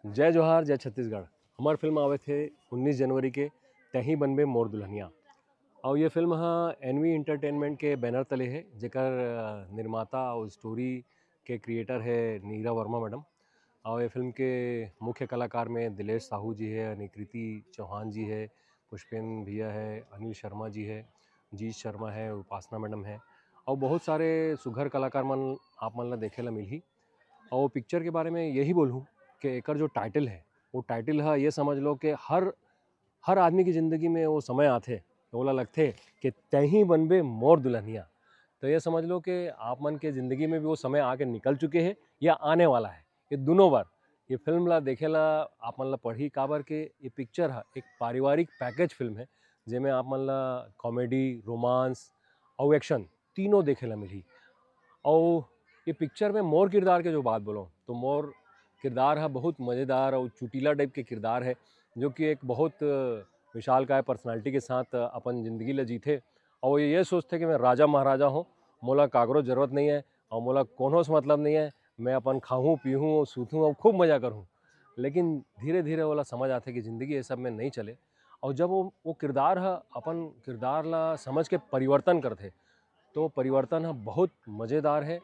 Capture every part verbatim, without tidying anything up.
जय जोहार, जय छत्तीसगढ़। हमर फिल्म आवे थे उन्नीस जनवरी के, तैही बनबे मोर दुल्हनिया। और ये फिल्म हा एनवी एंटरटेनमेंट के बैनर तले है, जेकर अ, निर्माता और स्टोरी के क्रिएटर है नीरा वर्मा मैडम। और ये फिल्म के मुख्य कलाकार में दिलेश साहू जी है, निकृति चौहान जी है, पुष्पेंद्र भैया है, अनिल शर्मा जी है, जीत शर्मा है, उपासना मैडम है, और बहुत सारे सुघर कलाकार मन आप मन ला देखे ला मिलही। और वो पिक्चर के बारे में यही बोलूँ कि एकर जो टाइटल है, वो टाइटल है, ये समझ लो कि हर हर आदमी की ज़िंदगी में वो समय आथे, तो ओला लगथे कि तैही बनबे मोर दुल्हनिया। तो ये समझ लो कि आप मन के ज़िंदगी में भी वो समय आके निकल चुके है या आने वाला है। ये दोनों बार ये फिल्म ला देखे ला आप मन ला पड़ही, काबर के ये पिक्चर ह एक पारिवारिक पैकेज फिल्म है, जेमे आप मन ला कॉमेडी, रोमांस और एक्शन तीनों देखे ला मिलही। और ये पिक्चर में मोर किरदार के जो बात बोलो, तो मोर किरदार ह बहुत मज़ेदार और चुटीला टाइप के किरदार है, जो कि एक बहुत विशालकाय पर्सनालिटी के साथ अपन ज़िंदगी ला जीथे। और ये, ये सोचथे कि मैं राजा महाराजा हूँ, मोला काकरो जरूरत नहीं है और मोला कोनो से मतलब नहीं है। मैं अपन खाहूँ, पीहूँ, सूतूँ और खूब मज़ा करूँ। लेकिन धीरे धीरे ओला समझ आथे कि ज़िंदगी ये सब में नहीं चले। और जब वो, वो किरदार ह अपन किरदार ला समझ के परिवर्तन करथे, तो परिवर्तन ह बहुत मज़ेदार है।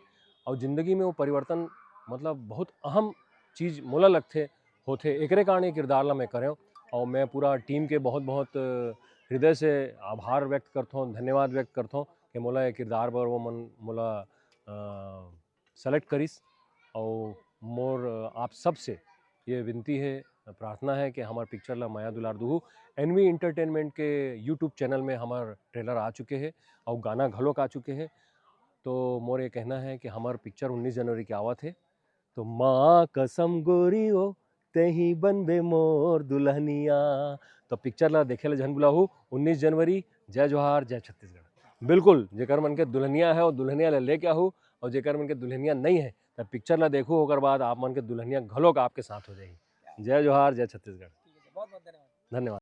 और ज़िंदगी में वो परिवर्तन, मतलब, बहुत अहम चीज़ मोला लगथे, होथे। एकरे कारण ये किरदार ला मैं करेंव। और मैं पूरा टीम के बहुत बहुत हृदय से आभार व्यक्त करथों, धन्यवाद व्यक्त करथों कि मोला ये किरदार बर वो मन मोला सेलेक्ट करिस। और मोर आप सब से ये विनती है, प्रार्थना है कि हमार पिक्चर ला मया दुलार दुहू। एनवी एंटरटेनमेंट के यूट्यूब चैनल में हमार ट्रेलर आ चुके हैं और गाना घलोक आ चुके हैं। तो मोर ये कहना है कि हमार पिक्चर उन्नीस जनवरी के आवत है, तो माँ कसम गोरी ओ, तेही बनबे मोर दुल्हनिया। तो पिक्चर ला देखे ला झन भुलाहू, उन्नीस जनवरी। जय जोहार, जय छत्तीसगढ़। बिल्कुल, जेकर मन के दुल्हनिया है, वो दुल्हनिया ला लेके आहू, और जेकर मन के दुल्हनिया नहीं है, तब पिक्चर ला देखू, ओकर बाद आप मन के दुल्हनिया घलोक आपके साथ हो जाही। जय जोहार, जय छत्तीसगढ़। ठीक है, बहुत बहुत धन्यवाद। धन्यवाद।